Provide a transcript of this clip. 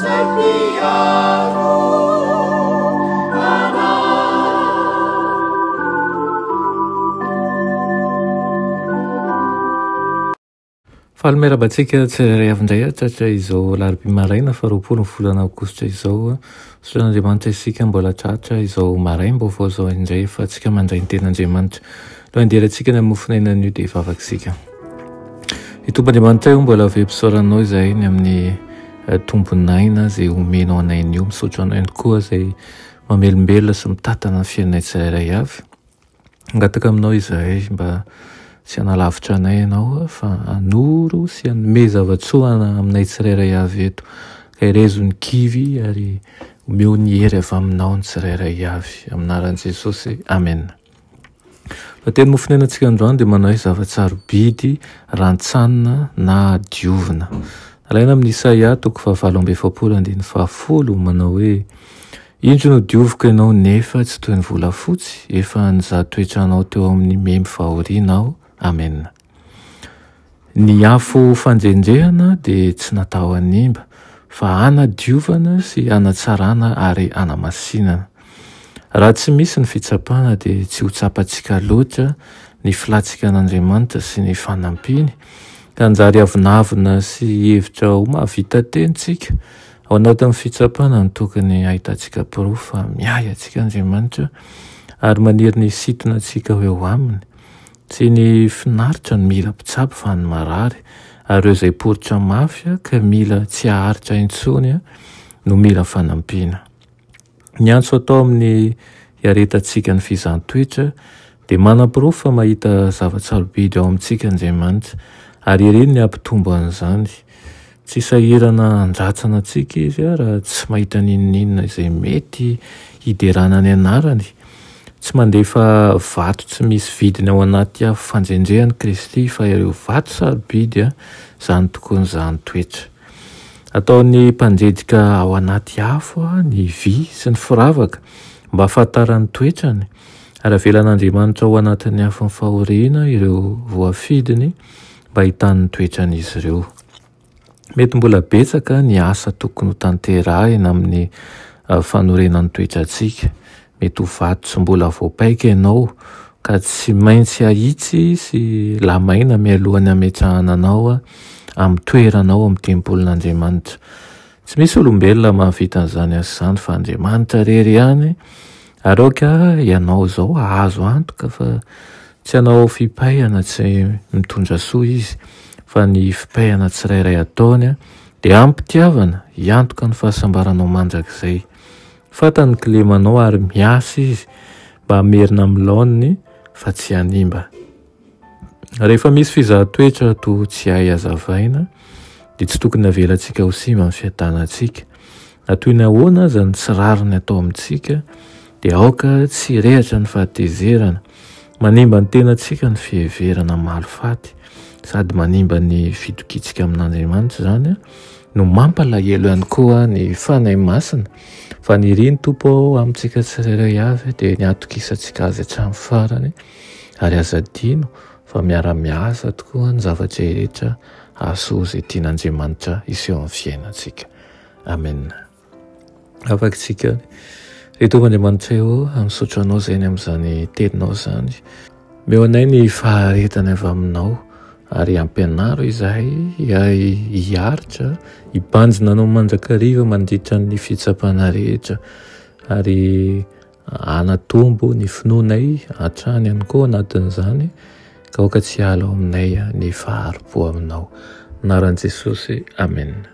izay mpiaro anay. Faly miarahaba antsika tsirairay avy indray tratra izao alarobia maraina faha 20 ny volana aogositra izao. Misaotra an'Andriamanitra isika mbola tratra izao maraim-baovao izao indray fa antsika mandray ny tenin'Andriamanitra. Aloha handehanantsika ny amin'ny mofon'aina anio dia hivavaka isika. Ry Tompo Andriamanitra io mbola velom-pisaoranao izahay ny amin'ny eh, tombon'aina izay omenao anay anio. Misaotra anao ihany koa izay mamelombelona sy mitantana ny fiainanay tsirairay avy. Mangataka aminao izahay mba tsy hanalavitra anay ianao fa hanoro sy hanome zava-tsoa aminay tsirairay avy eto. Kaherezo ny kivy ary omeo ny hery avy aminao ny tsirairay avy. Amin'ny anaran'i Jesosy. Amen. Fa teny mofonenantsika androany dia manao hoe zava-tsarobidy rantsanina na diovina. Alaina amin'ny Isaia toko faha-48 andininy faha-10 manao hoe Indro nodioviko ianao nefa tsy toy ny volafotsy, efa nizaha toetra anao teo amin'ny memy fahoriana aho. Amena. Ny afo fanjenjehana dia tsy natao hanimba, fa hanadiovana sy hanatsarana ary hanamasinana. Raha tsy misy ny fitsapana dia tsy ho tsapantsika loatra ny filantsika an'Andriamanitra sy ny fanampiany, ka hanjary avonavona sy hihevitra ho mahavita tena isika. Ao anatin'ny fitsapana no tokony hahitantsika porofo fa miahy antsika Andriamanitra ary maniry ny hisintona antsika ho eo aminy. Tsy ny finaritra no mila mpitsabo fa ny marary, ary ireo izay poritra mafy ka mila tsy haharitra intsony no mila fanampiana. Ny antso atao amin'ny hiaretantsika ny fizahan-toetra dia manaporofo fa mahita zava-tsarobidy ao amintsika Andriamanitra ary iriny ny hampitombo an'izany. Tsy sahirana handratsana antsika Izy raha tsy mahita n'inon'inona izay mety hiderana ny anarany. Tsy mandefa vato tsy misy vidiny ao anaty afo fanjenjehany Kristy fa ireo vato sarobidy izany tokoa ny zahan-toetra. Ataon'ny mpanjedika ao anaty afo ny vy sy ny firavaka mba hahafantarany ny toetrany, ary avelan'Andriamanitra ao anatin'ny afon'ny fahoriana ireo voafidiny mba hahitany ny toetran'izy ireo. Mety mbola betsaka ny asa tokony hotanterahina amin'ny fanorenan'ny toetrantsika. Mety ho vato tsy mbola voapaika ianao ka tsy maintsy ahitsy sy lamaina mialohan'ny hametrahana anao amin'ny toeranao ao amin'ny tempolin'Andriamanitra. Tsy misy olombelona mahavita an'izany asa izany fa Andriamanitra irery ihany ary aoka ianao izao hahazo antoka fa tsy hanao fipaihana tsy mitondra soa izy fa ny fipaihana tsirairay ataony dia amim-pitiavana hiantoka ny fahasambaranao mandrakizay. Fantany ny kilemanao ary miasa izy mba hamerina amin'ny laoniny fa tsy hanimba. Rehefa misy fizahan-toetra toa tsy hay hazavaina dia tsy tokony havelantsika ho simba ny fiadanantsika. Na toy ny ahoana aza ny tsy rariny atao amintsika dia aoka tsy hirehatra ny fahatezerana. Manimba ny tenantsika ny fiheverana mahalifaty sady manimba ny fitokiantsika amin'Andriamanitra izany no mampalahelo ihany koa ny Fanahy Masina fa ny iriny Tompo ao amintsika tsirairay avy dia ny hatokisantsika azy hatramin'ny farany ary aza adino fa miara-miasa tokoa ny zava-drehetra hahasoa izay tian'Andriamanitra hiseho amin'ny fiainantsika. Amen. Afaka isika. Ry Tompo Andriamanitray ô, misaotra Anao izay ny amin'izany teninao izany. Omeo anay ny faharetana avy aminao ary ampianaro izahay hahay hiaritra, hibanjina Anao mandrakariva mandritra ny fitsapana rehetra ary hanatombo ny finoanay hatrany ihany koa anatin'izany ka aoka tsy hiala ao aminay ny fahari-po aminao. Anaran'i Jesosy, Amen.